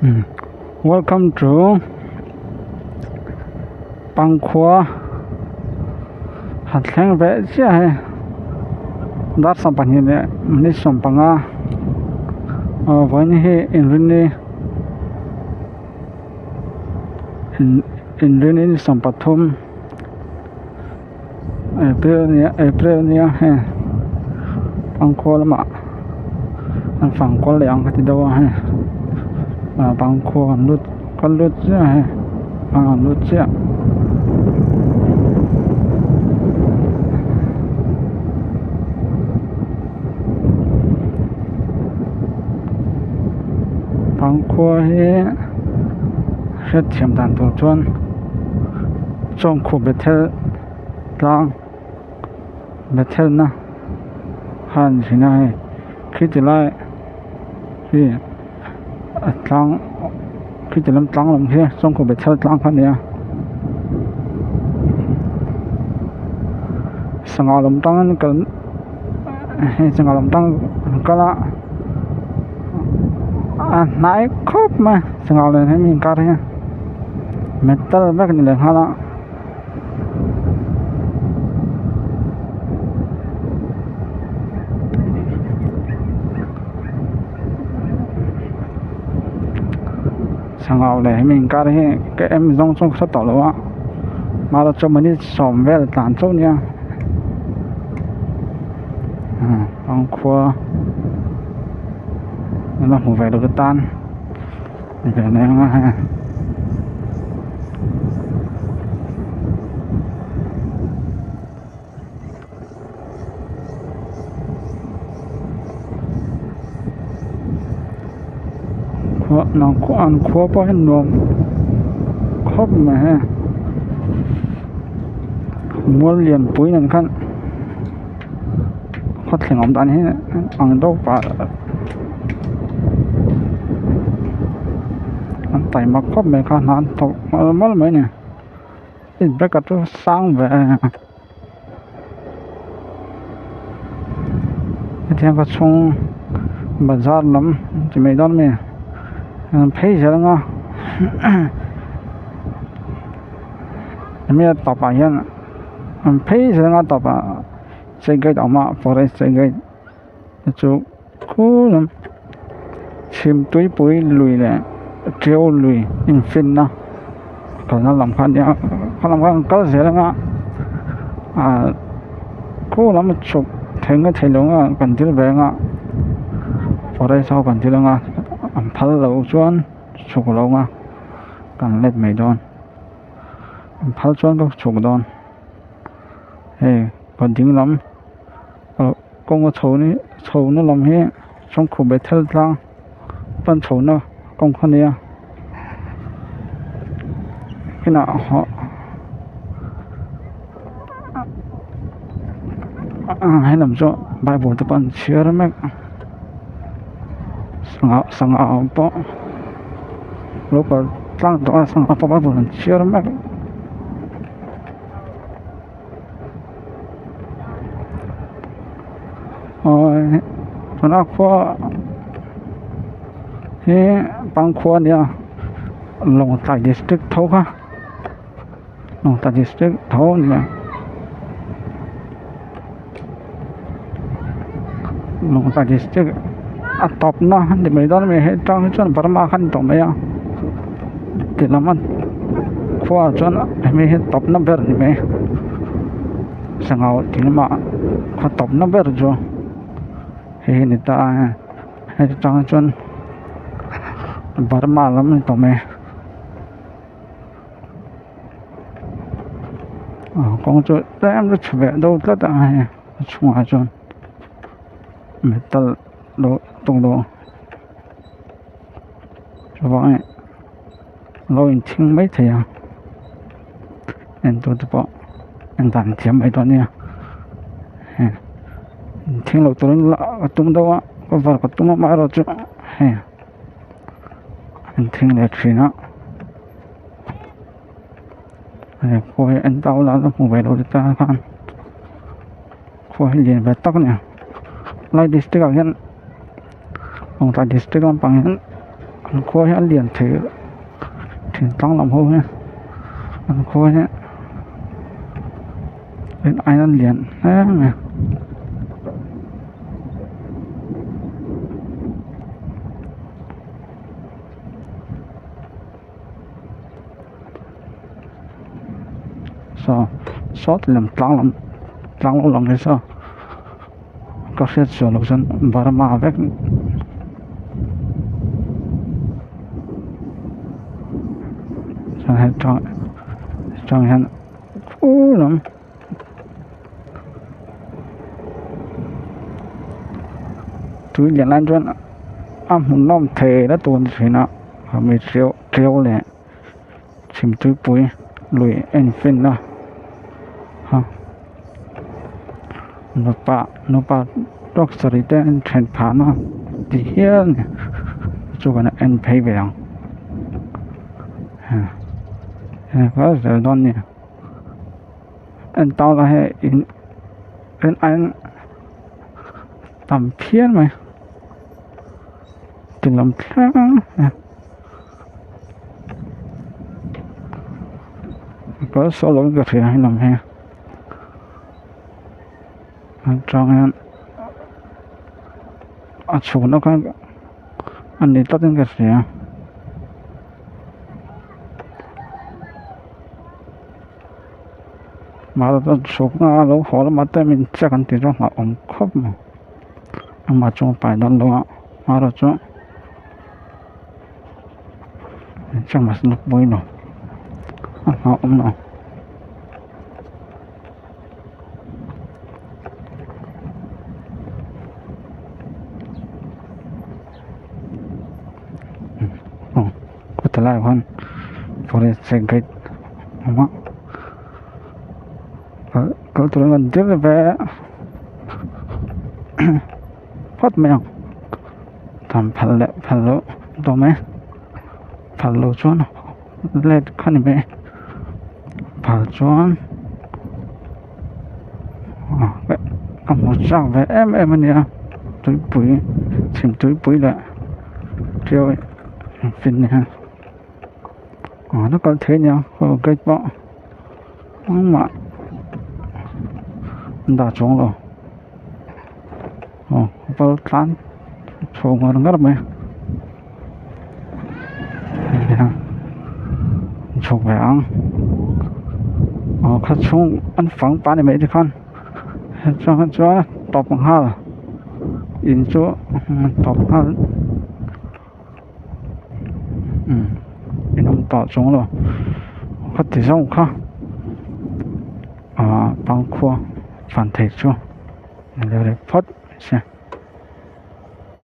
Welcome to Pangkhua han thleng ve chiah hei dar 12 leh minute 15 aw vawiin hi inrinni inrinni ni 13 April a nia April a nia hei Pangkhua lamah an fang kual leh ang ka ti deuh a hei ah Pangkhua an lut kal lut chiah hei ah an lut chiah. Pangkhua hi hriatthiam dan tur chuan Chawngkhup Bethel tlang Bethel na kha an zin a hei khi ti lai hi a tlang khi ti lam tlang lam khi Chawngkhup Bethel tlang kha a ni a sangha lam tangin kal hei sangha lam tang an kal a a hnai khawp mai sangha nen hian inkar hi metal vek a ni leh nghal a. Sangha leh hemi inkar hi ka em zawng chu ka hre tawh lo a mahse chu minute sawm vel tlan chauh nia pangkhua la hmu ve lo te tan. An khua pawh hi nuam khawp mai hei mual lianpui nen khan khawthleng awm dan hi ang deuh pah an taima khawp mai kha hna an thawk malh malh mai a ni speed breaker chu sang ve hetiang ka chhung bazar lam ti mai dawn ami an phei zel ang a hemi a tawpah hian an phei zel ang a tawpah. Check gate a awm a forest check gate te chu khu lam chhim tuipui lui leh tiau lui infinna kalna lam kha a nia kha lam khan an kal zel anga ah khu lam a chhuk thei nge thei lo nga kan dil ve anga forest ho kan dil anga an phal loh chuan chhuk lo anga kan let mai dawn an phal chuan ka chhuk dawn. Hei ka ding lam ah kawng a chho ni chho na lam hi Chawngkhup Bethel tlang pan chho na kawng kha ania inah hawh he lam chu bible te pawh an chhiar mek sangha sangha pawh lo kal tlang tawh a sangha pawh bible an chhiar mek. Awii tuna khua hi Pangkhua a nia Lawngtlai district tho kha Lawngtlai district tho a nia Lawngtlai district a tawpna a ni mai dawn a mi hei tang hi chuan Burma kha a ni tawh mai a ti lam a khua ah chuan hemi hi tawpna ber a ni mai sangha thing lamah khaw tawpna ber chu hei hi a ni ta a hei atang chuan Burma lam a ni tawh mai. Kawng chu tlem chu chhe ve deuh tlat a hei a chhungah chuan metal lo tawng lo chuvangin lo inthing mai thei a entur te pawh en dan thiam mai dawn nia hei inthing lo turin a tum deuh a cover ka tum a amaherawhchu hei an thing leh thin a. Hei khua hi en tau la la hmu ve lo te tan khan khua hi lian ve tak a ni lai district ah hian Lawngtlai district lampang hian. An khua hi a lian thei thingtlang lam ho hi an khua hi in aiin a lian hle mai. Saw saw ti lam tlang lam tlang lo lang hi saw ka hriat sual loh chuan Burma vek chuan hei tang tang hian khur lam. Tui lian lai chuan a hmuhnawm thei la tur a ni thin a hemi ṭeu ṭeu leh chhimtuipui lui en fin a ha nupa nupa tawk sarih te an then phah na ti hial a ni chuan a en phei ve ang hei kal zel dawn a ni. En tau la hei in en aiin tam phian mai ti lam thleng kal saw lo in ka hria he lam hi atang hian a chhun a khan a ni tlat in ka hria. Mahse chuan chhuk na a lo haw lamah te min check an tih chu a hlauhawm khawp mai amah chu a pai dawn lo a amaherawh chu min check mahse la pawi lo a hlauhawm lo. Aw khawti laiah khuan forest gate a awm a kal turin kan dir ve phawt mai ang dan phal leh phal loh tawh mai phal loh chuan let kha ni mai phal chuan ka hmu chak ve em em a nia tuipui chhim tuipui leh ṭiau fin ni hian ah la kal thei a nia aw gate pawh engmah an dah chuang lo aw kal tlan chho ngar ngar mai chhuk ve ang aw kha chhung an fang pah a ni mai tikhan chuan chuan tawp nghal in chu tawp nghal umm in awm tawh chuang lo khati zawng kha ah pangkhua fan thei chu a lo reh phawt mai se.